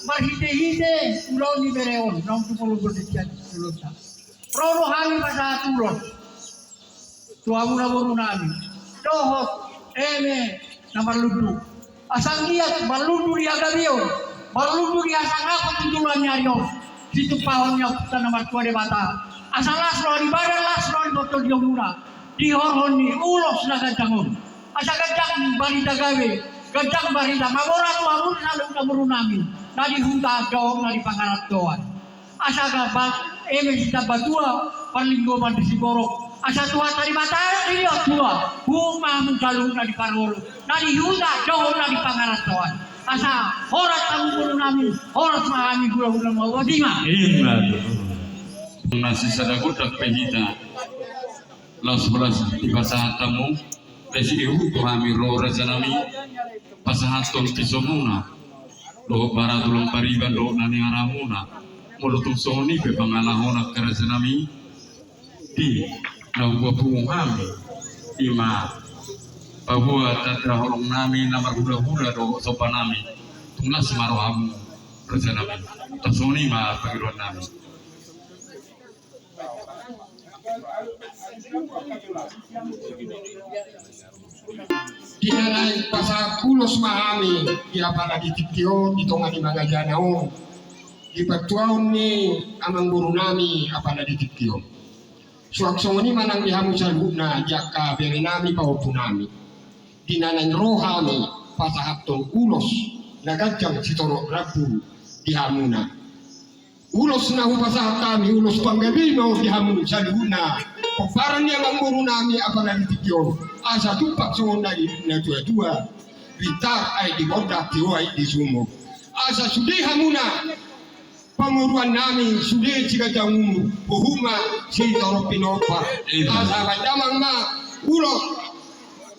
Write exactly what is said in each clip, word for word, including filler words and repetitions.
Marhitehite ulaon ni bere on naung tumolo borngin sian jolonta, ro do hami pasahat ulos tu hamuna borunami dohot eme na marlundu. Asa anggiat marlundu di hagabeon, marlundu di hasangapon tu joloan ni ari on, situpahon ni Ompunta na martua Debata. Asa las roha ni badan, las roha ni portibi di hamuna di horhon ni ulos na ganjang on. Asa ganjang barita gabe, ganjang barita mamora tu hamuna saluhutna borunami na di huta dohot na di pangarantoan. Asa gabe eme sitambatua, parlinggoman di siborok. Asa Tuhanta Debata i do tua, huhut ma hamu saluhutna di parorot, na di huta dohot na di pangarantoan. Asa horas hamu borunami, horas ma hami hulahula, mauliate ma. Ima tutu. Na sisada godang pe hita. Laos horas dipasahat hamu, laos ihut tu hami ro, rajanami, pasahathon pisomuna dohot bara tulang pariban dohot na niaramuna. Molo tung songon i pe pangalahona, rajanami, di na hupapungu hami, ima paboa tanda holongnami na marhulahula dohot sombanami. Tung las ma rohamu, rajanami. Tung songon i ma pangidoannami. Di na naeng pasahat ulos ma hami di apala di tingki on, di tonga ni mangajana on, di partuaon ni amangborunami apala di tingki on. Suang songon i ma nang di hamu saluhutna di angka berenami, pahompunami. Di na naeng ro hami pasahathon ulos na ganjang sitorop rambu di hamuna. Ulos na hupasahat hami, ulos panggabean ma on di hamu saluhutna pomparan ni amangborunami apala di tingki on. Asa tumpak songon na di na tuatua: Pintar aek di bonda, tio aek di sumur. Asa sude hamuna pamoruonnami, sude siganjang umur, huhut ma sitorop pinompar. Asa bahen damang ma ulos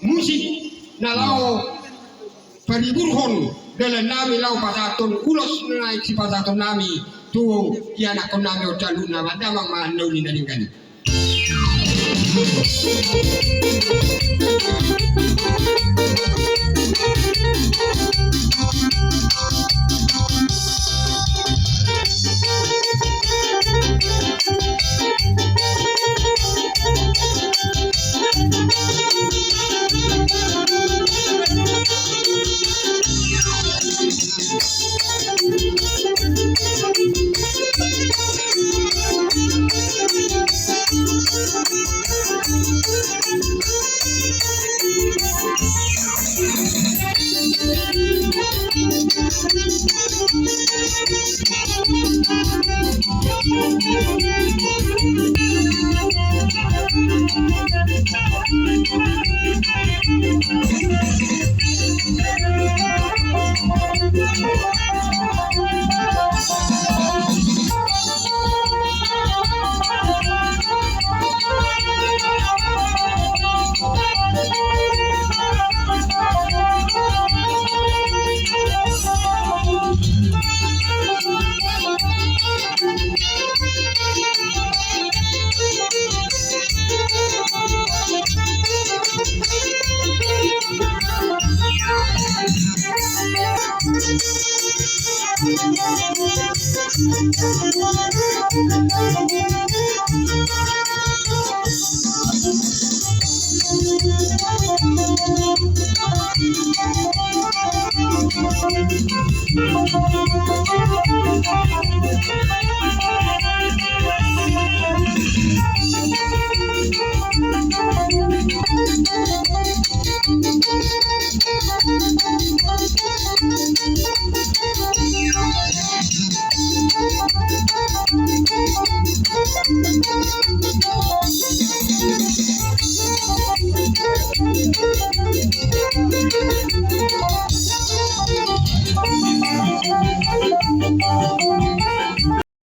musik na laho pariburhon dalannami laho pasahathon ulos na naeng sipasahatonnami tu ianakkonnami on saluhutna. Bahen damang ma na uli na denggan i.